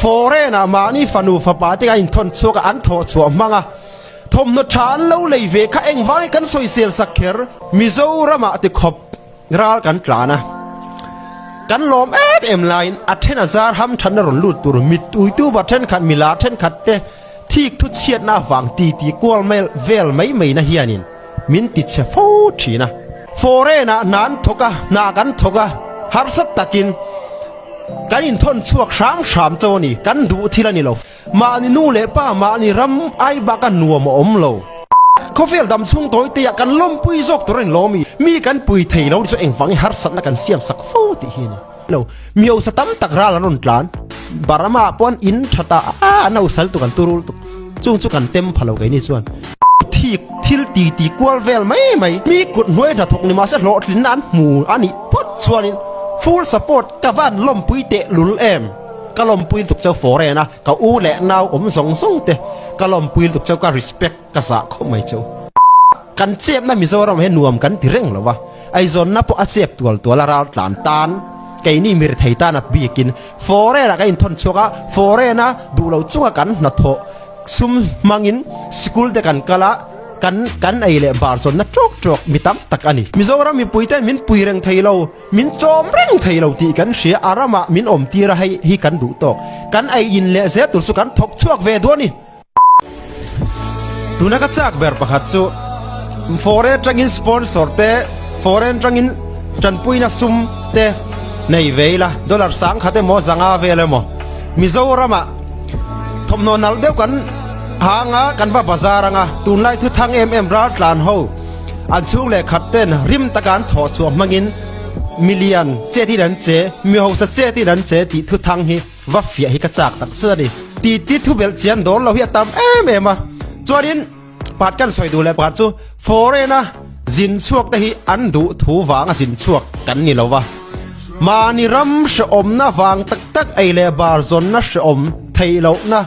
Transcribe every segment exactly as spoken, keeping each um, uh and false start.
Foreign-ah mahni fanu fapa te kha inthawn chhuak a, an thawh chhuah hmang a, thawmhnaw ṭha an lo lei ve kha engvangin kan sawisel sak kher. Mizoramah tikhawp ral kan tlan a, kan lawm em em laiin a ṭhen a zar hamṭhatna rawn lut tur, mi tuitu va ṭhenkhat, mi la ṭhenkhat te thik thuchhiatna avang titi kual mel vel mai maina hianin min tichhe fo ṭhin a. Foreign-ah hna an thawk a, hna kan thawk a, harsat takin kan inthawn chhuak hram hram chauh a ni, kan duh thil a ni lo. Mahni nu leh pa, mahni ram ai bak a nuam a awm lo. Khawvel dam chhung tawite ah kan lawmpui zawk tur a ni lawm i, mi kan pui thei lo ni chu engvangin harsatna kan siam sak fo tih hi a ni. Lo, mi hausa tam tak ral an rawn tlan. Burma pawh an in ṭhat a, a, an hausa lutuk, an tu rul tuk. Chung chu kan tem pha lo keini chuan. Thik thil titi kual vel mai mai. Mi kut hnuai hnathawk ni mahse, hlawhtlinna an hmu a nih phawt chuanin full support, ka van lawmpui teh lul em. Ka lawmpui lutuk chauh foreign-a, ka u leh nau awm zawng zawng te ka lawmpui lutuk chauh, ka respect ka zah khawp mai chauh. Kan chepna Mizoram hi nuam kan ti reng lo va. Aizawnna pawh a chep tual tual a, ral tlan tan, keini mi rethei tan a bikin foreign-ah kan inthawn chhuak a, foreign-a duh lo chunga kan hnathawh sum hmangin school te kan kal a, kan, kan ei leh bar zawnna tawk tawk mi tam tak a ni. Mizoram mipui ten min pui reng thei lo, min chawm reng thei lo tih kan hria, a ramah min awm tir a, hei hi kan duh tawk. Kan ei in leh zel tur chu kan thawk chhuak ve duah a ni. Tuna ka chak ber pakhat chu, foreign aṭangin sponsor te, foreign aṭangin ṭanpuina sum te nei ve ila, dollar sangkhat emaw, zanga vel emaw, Mizoramah thawmhnaw nalh deuh kan hang a, kan va bazar ang a, tunlai thuthang em em ral tlan ho an chhung leh khat ten rim taka an thawh chhuah hmangin, milian chetin an che, mi hausa chetin an che tih thuthang hi va fiah hi ka chak tak zet a ni. Titi thu belh chian dawn lo hi a tam em em a. Chuanin, pakhat kan sawi duh leh pakhat chu, foreign-a zin chhuak te hi an duh thu vanga zin chhuak kan ni lo va. Mahni ram hrehawmna vang tak tak ei leh bar zawnna hrehawm theih lohna,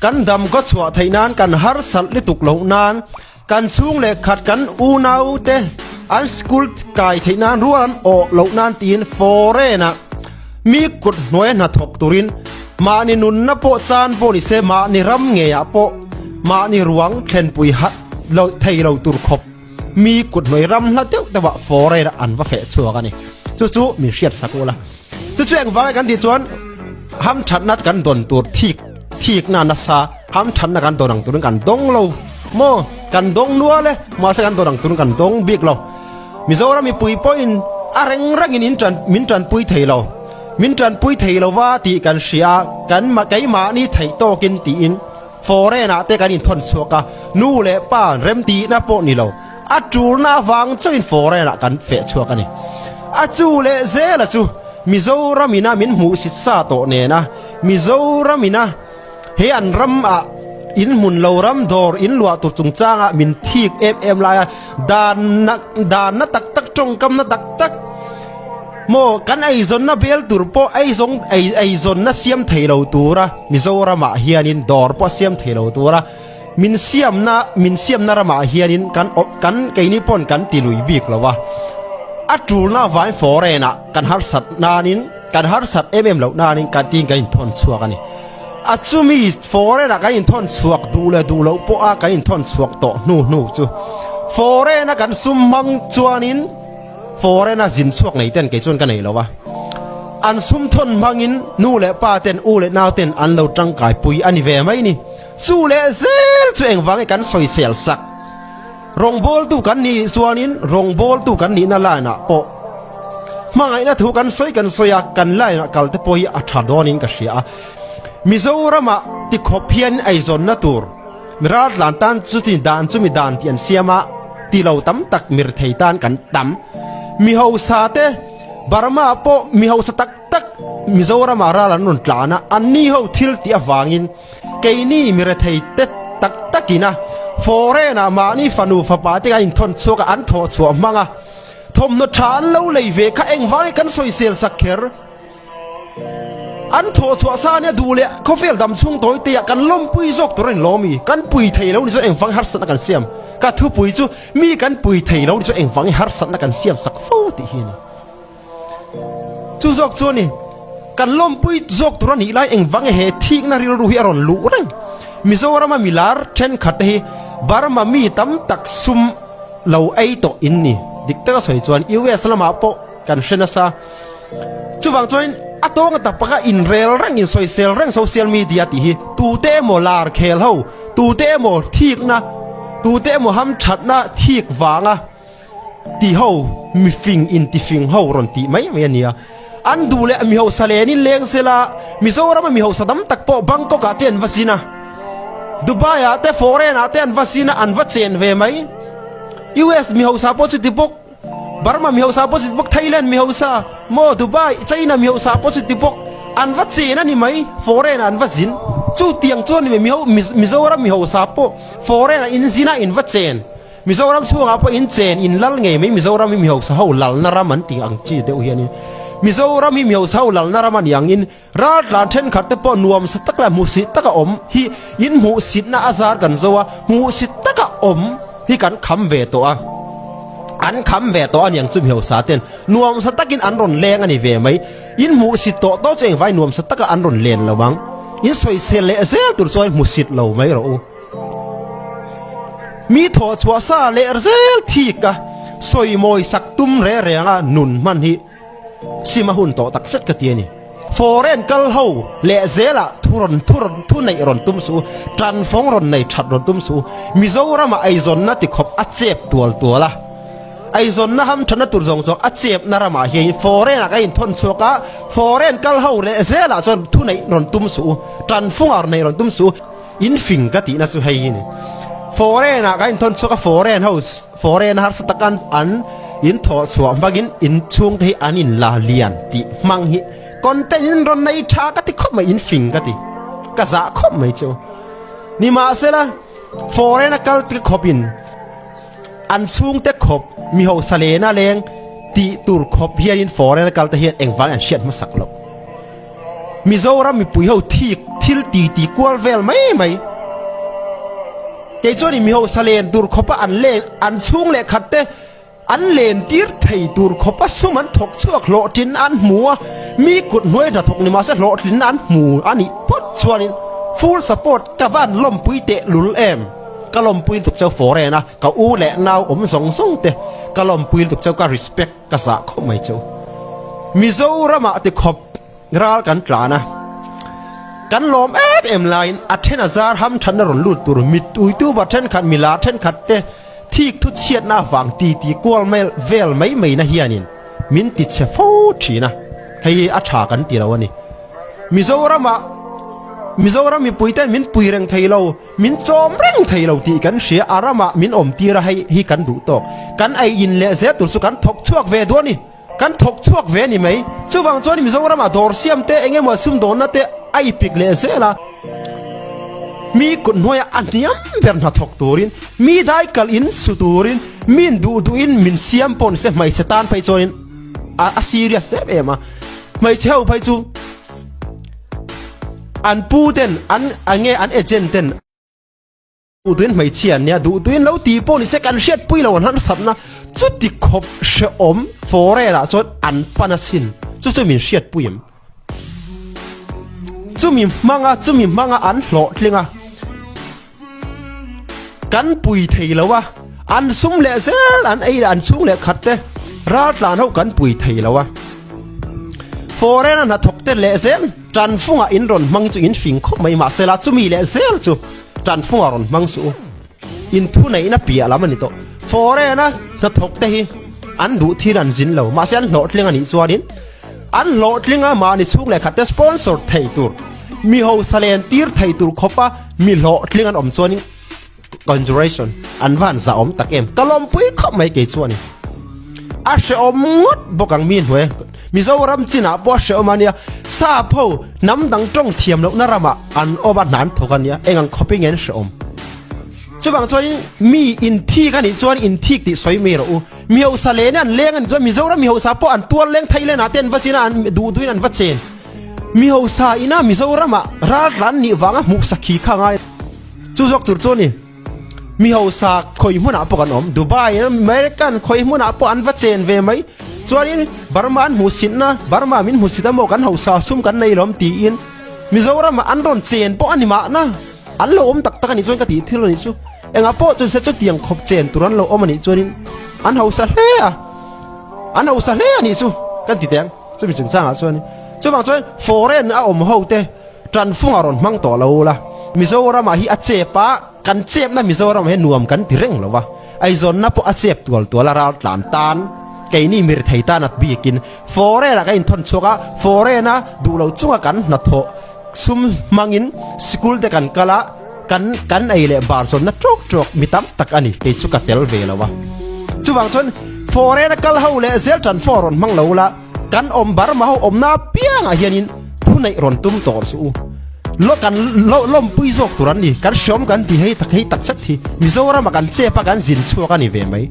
kan dam gaw chhuah theih nan, kan harsat lutuk loh nan, kan chhung leh khat kan unaute an school kai theih nan, rual an awh loh nan tiin foreign-ah mi kut hnuai hnathawk turin, mahni nunna pawh chan pawh ni se, mahni ram ngeiah pawh mahni ruang thlenpui hat lo, thei lo tur khawp, mi kut hnuai ram hla deuh deuhah foreign-ah an va feh chhuak a ni. Chu chu min hriat sak ula. Chu chu engvang kan tih chuan, hamṭhatna kan dawn tur, thik, thikna nasa, hamṭhatna kan dawn ang turin kan dawng lo maw? Kan dawng nual e, mahse, kan dawn ang turin kan dawng bik lo. Mizoram mipui pawhin a reng rengin in ṭan, min ṭanpui thei lo, min ṭanpui thei lo va tih kan hria a, kan ma-, keimahni theih tawkin tiin foreign-ah te kan inthawn chhuak a, nu leh pa remtihna pawh ni lo, a ṭulna avang chauhin foreign-ah kan feh chhuak a ni. A chu leh zela chu Mizoram ina min hmuhsit sa tawh nena, Mizoram ina he an ramah in hmun lo, ram dawr in luah tur chungchangah min thik em em laia, danna, danna tak tak, ṭawngkamna tak tak maw, kan eizawnna bel tur pawh, eizawng, ei, eizawnna siam thei lo tura, Mizoramah hianin dawr pawh siam thei lo tura min siamna, min siamna ramah hianin kan, kan keini pawn kan ti lui bik lo va. A ṭulna vangin foreign-ah kan harsat nanin, kan harsat em em loh nanin kan tiin kan inthawn chhuak a ni. A chumi foreign-ah kan inthawn chhuak duh leh duh loh pawha kan inthawn chhuak tawh hnu hnu chu, foreign-a kan sum hmang chuanin foreign-a zin chhuak nei ten kei chuan ka nei lo va. An sum thawn hmangin nu leh pa ten, u leh nau ten an lo ṭangkaipui a ni ve mai ni. Chu leh zel chu engvangin kan sawisel sak. Rawngbawltu kan nih chuanin, rawngbawltu kan nihna line-ah pawh hmangaihna thu kan sawi, kan sawi a, kan line-ah kal te pawh hi a ṭha dawnin ka hria a. Mizoramah tikhawp hian eizawnna tur, mi ral tlan tan chu ti dan, chumi dan tih an siam a, ti lo tam tak mi rethei tan kan tam. Mi hausa te, Burma pawh mi hausa tak tak Mizoramah ral an rawn tlan a, anni ho thil tih avangin keini mi rethei te tak takin a, foreign-ah mahni fanu fapa te kha inthawn chhuak a, an thawh chhuah hmang a, thawmhnaw ṭha an lo lei ve kha engvangin kan sawisel sak kher. An thawh chhuah sa nia, duh leh khawvel dam chhung tawite ah kan lawmpui zawk tur a ni lawm i, kan pui thei lo ni chuan engvang harsatna kan siam? Ka thupui chu, mi kan pui thei lo ni chuan engvangin harsatna kan siam sak fo tih hi a ni. Chu zawk chu a ni. Kan lawmpui zawk tur a nih lai, engvang e he thikna rilru hi a rawn luh reng. Mizoram a mi lar ṭhenkhat te hi Burma mi tam tak sum lo ei tawh in ni. Dik taka sawi chuan U S lamah pawh kan hre nasa. Chuvang chuan a tawng a tapaka inrel reng, insawisel reng social media tih hi, tute emaw lar khel ho, tute emaw thikna, tute emaw hamṭhatna thik vanga ti ho, mi fing, inti fing ho rawn tih mai mai a nia. An duh leh mi hausa lenin leng sela, Mizoram a mi hausa tam tak pawh Bangkok ah te an va zin a, Dubai ah te, foreign ah te an va zin a, an va chen ve mai. U S mi hausa pawh chuti bawk, Burma mi hausa pawh chuti bawk, Thailand mi hausa maw, Dubai, China mi hausa pawh chuti bawk, an va chen a ni mai, foreign ah an va zin. Chutiang chuan mi, mi ho, Mi-, Mizoram mi hausa pawh foreign ah in zin a, in va chen. Mizoram chhungah pawh in chen, in lal ngei mai, Mizoram hi mi hausa ho lalna ram an tih ang chi deuh hian in, Mizoram hi mi hausa ho lalna ram a ni angin, raltlan ṭhenkhat te pawh nuamsa tak leh hmuhsit taka awm hi, in hmuhsitna a zar kan zo a, hmuhsit taka awm hi kan kham ve tawh a, an kham ve tawh a ni ang chu mi hausa ten nuamsa takin an rawn leng a ni ve mai. In hmuhsit tawh tawh chu engvai nuamsa taka an rawn len lo ang. In sawisel leh zel tur chuan hmuhsit lo mai rawh u. Mi thawhchhuah sa leh zel thik a, sawi mawi sak tum re reng a nun hman hi sima hun tawh tak zet ka ti a ni. Foreign kal ho leh zelah thu rawn, thu rawn, thu neih rawn tum suh u, ṭanfawng rawn nei ṭhat rawn tum suh u. Mizoramah eizawnna ti khawp a chep tual tual a, eizawnna hamṭhatna tur zawng zawng a chepna ramah hian foreign-ah ka inthawn chhuak a, foreign kal ho leh zelah chuan thu neih rawn tum suh u, ṭanfawngah rawn neih rawn tum suh u. In fing ka tihna chu hei hi ni. Foreign-ah ka inthawn chhuak a, foreign ho, foreign harsa tak an, an in thawh chhuah hmangin in chhungte hi an inla lian tih hmang hi content in rawn nei ṭha ka ti khawp mai, in fing ka ti. Ka zah khawp mai chu. Nimahsela, foreign-a kal te khawpin an chhungte khawp, mi hausa lena leng tih tur khawp hianin foreign-a kal te hian engvang an hriat hmasak loh. Mizoram mipui ho thik, thil titi kual vel mai mai. Kei chuan i mi hausa len tur khawpa an len, an chhung leh khat te an len tir thei tur khawpa sum an thawk chhuak hlawhtlinna an hmu a, mi kut hnuai hnathawk ni mahse hlawhtlinna an hmu a nih phawt chuanin full support ka van lawmpui teh lul em. Ka lawmpui lutuk cheu foreign-a, ka u leh nau awm zawng zawng te ka lawmpui lutuk cheu, ka respect ka zah khawp mai cheu. Mizoramah ti khawp ral kan tlan a, kan lawm em em laiin a ṭhen a zar hamṭhatna rawn lut tur, mi tuituba ṭhenkhat, mi la ṭhenkhat te thik thuchhiatna avang titi kual mel vel mai maina hianin min tichhe fo ṭhin a, hei hi a ṭha kan ti lo a ni. Mizoramah, Mizoram mipuiten min pui reng thei lo, min chawm reng thei lo tih kan hria, a ramah min awm tir a, hei hi kan duh tawk. Kan ei in leh zel tur chu kan thawk chhuak ve duh a ni. Kan thawk chhuak ve ni mai. Chuvang chuan Mizoramah dawr siam te, eng emaw sumdawnna te a ipik leh zel a, mi kut hnuaia a hniam ber hnathawk turin, mi daikalh in su turin, min duh duhin min siam pawh ni se, hmeichhe tan phei chuanin a, a serious em em a. Hmeichhe ho phei chu an pu ten, an, a nge, an agent ten duh duhin hmeichhia an nia, duh duhin lo ti pawh ni se, kan hriatpui lo an harsatna. Chuti khawp hrehawm foreign-ah chuan an pan a sin. Chu chu min hriatpui em? Chumi hmanga, chumi hmanga an hlawhtling a, kan pui thei lo a, an sum leh zel, an ei leh an chhung leh khat te, raltlan ho kan pui thei lo a. Foreign-a hnathawk te leh zel ṭanfungah in rawn hmang chu in fing khawp mai, mahsela chumi leh zel chu ṭanfungah rawn hmang suh u. In thuneihna piah lam a ni tawh. Foreign-a hnathawk te hi an duh thil an zin lo, mahse an hlawhtling a nih chuanin, an hlawhtlinga mahni chhung leh khat te sponsor thei tur, mi hausa len tir thei tur khawpa mi hlawhtling an awm chuanin, congratulation, an van zahawm tak em. Ka lawmpui khawp mai kei chuanin. A hrehawm ngawt bawk ang mi hnuai. Mizoram chinah pawh a hrehawm a nia. Sap ho, hnam dang ṭawng thiam lohna ramah an awm a, hna an thawk a nia. Eng ang khawpin nge an hrehawm? Chuvang chuanin mi inthik a nih chuan inthik tih sawi mai rawh u. Mi hausa lena an leng a nih chuan Mizoram mi hausa pawh an tuar leng, Thailand-ah te an va zin a, an duh duhin an va chen. Mi hausa ina Mizoramah raltlan nih vanga hmuhsak hi kha ngai. Chu zawk tur chu a ni. Mi hausa khawi hmunah pawh kan awm, Dubai, American khawi hmunah pawh an va chen ve mai. Chuanin Burma an hmuhsitna, Burma min hmuhsit a maw, kan hausa sum kan nei lawm tiin Mizoramah an rawn chen pawh a ni mahna, an lo awm tak tak a nih chuan ka tih thil a nih chu. Engah pawh chu se chutiang khawp chen tur an lo awm a nih chuanin an hausa hle a, an hausa hle a nih chu kan ti teng. Chumi chungchangah chuanin chuvang chuan foreign a awm ho te ṭanfunga rawn hmang tawh lo ula. Mizoramah hi a chep a, kan chepna Mizoramah hi nuam kan ti reng lo a. Aizawnna pawh a chep tual tual a, raltlan tan keini mi rethei tan a bikin foreign-ah kan inthawn chhuak a, foreign-a duh lo chunga kan hnathawh sum hmangin school te kan kal a, kan, kan ei leh bar zawnna tawk tawk mi tam tak a ni, kei chu ka tel ve lo a. Chuvang chuan foreign-a kal ho leh zel ṭanfunga rawn hmang lo ula. Kan awm Burma ho awmna apiangah hianin thuneih rawn tum tawh suh u. Lo kan lo, lawmpui zawk tur an ni, kan hreawm kan ti hei tak, hei tak chet hi. Mizoramah kan chep a, kan zin chhuak a ni ve mai.